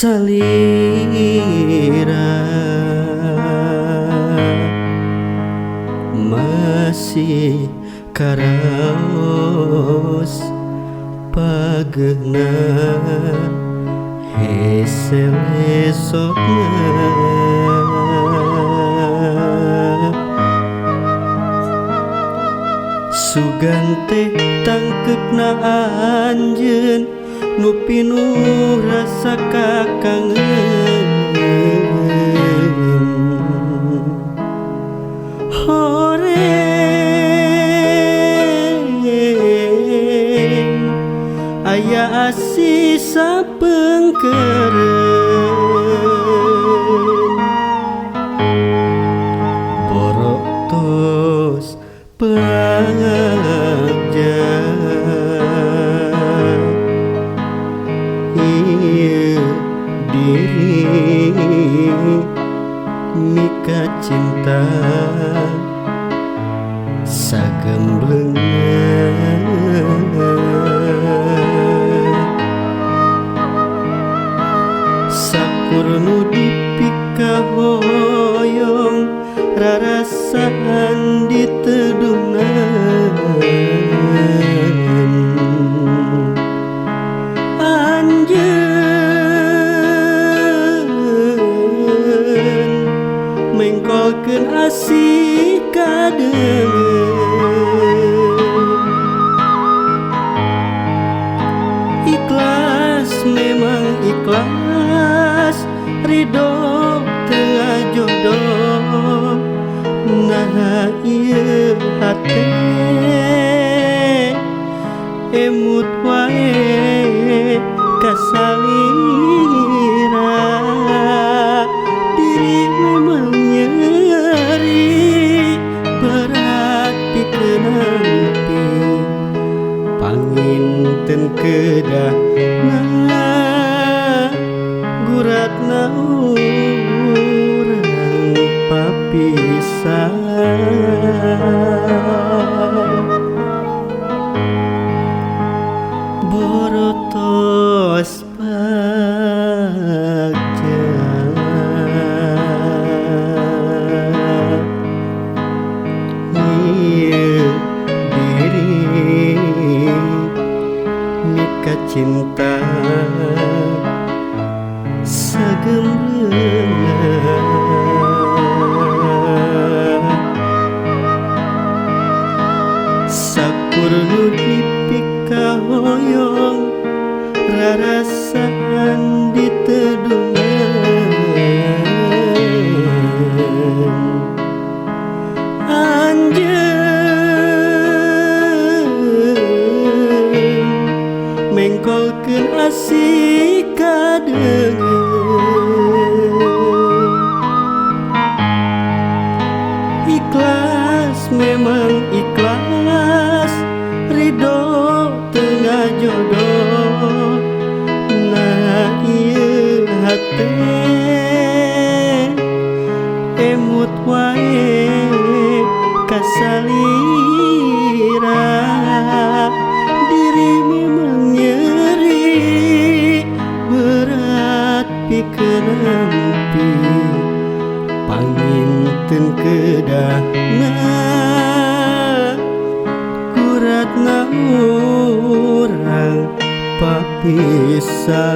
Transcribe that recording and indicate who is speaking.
Speaker 1: Salira masih karaos pagena hese lesotna sugan teh tangkepna anjeun nu pinuh rasa kakangen horeng aya asih sapengkeureun borotos bagja ieu diri mika cinta sagemblengan sakur nu dipikahoyong rarasaan ditedungan anjeun mengkolkeun asih kadeungeun ikhlas memang ikhlas ridho tengah jodoh nah ieu hate emut wae kasalira diri memang nyeri berat pikeun nampi panginten kedahna guratna urang papisah borotos bagja ieu diri mika cinta sagemblengan sakur nu dipikahoyong rarasaan ditedungan anjeun mengkolkeun asih kadeungeun ikhlas memang ikhlas ridho tengah jodoh nah ieu hate emut wae kasalira diri memang nyeri berat pikeun nampi panginten kedahna guratna urang papisah.